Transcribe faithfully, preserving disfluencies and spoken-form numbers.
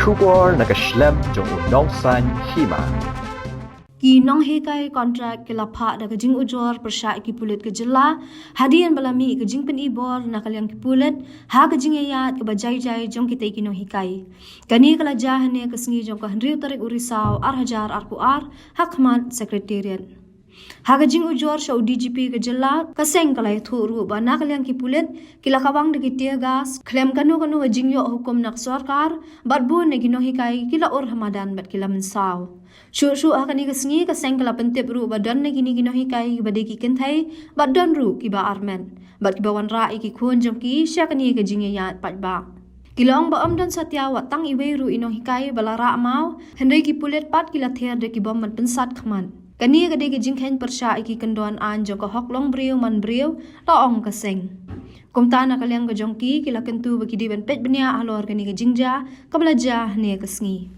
Khubor na ka shlem jong u Nongsaiñ Hima. Ki nonghikai kontrak ki la phah da ka jingujor pyrshah ïa ki pulit ka jylla hadien ba la mih ka jingpynibor na ka liang ki pulit ha ka jingïaid kaba jai jai jong kitei ki nonghikai. Kane ka la jia hynne ka sngi jong ka hynriew tarik u Risaw ar hajar arphew ar ha khmat Secretariat. Ha ka jingujor sha u D G P ka jylla, ka seng ka la ïathuh ruh ba na ka liang ki pulit ki la kawang da ki tear gas khlem kano kano ka jingïoh hukum na ka sorkar bad bun na ki nonghikai ki la ur ha madan bad ki la mynsaw. Shuh shuh ha kane ka sngi ka seng ka la pyntip ruh ba don na kine ki nonghikai kiba dei ki kynthei bad don ruh kiba armet bad kiba wanrah ïa ki khun jong ki sha kane ka jingïaid paidbah. Ki la ong ba ym don satia wat tang iwei ruh i nonghikai ba la rah maw, hynrei ki pulit pat ki la ther da ki bom ban pynsat khmat. Kane ka dei ka jingkheiñ pyrshah ïa ki kyndon aiñ jong ka hok long briew man briew, la ong ka seng. Kumta na ka liang ka jong ki, ki la kyntu ba ki dei ban peit bniah halor kane ka jingjia kaba la jia hynne ka sngi.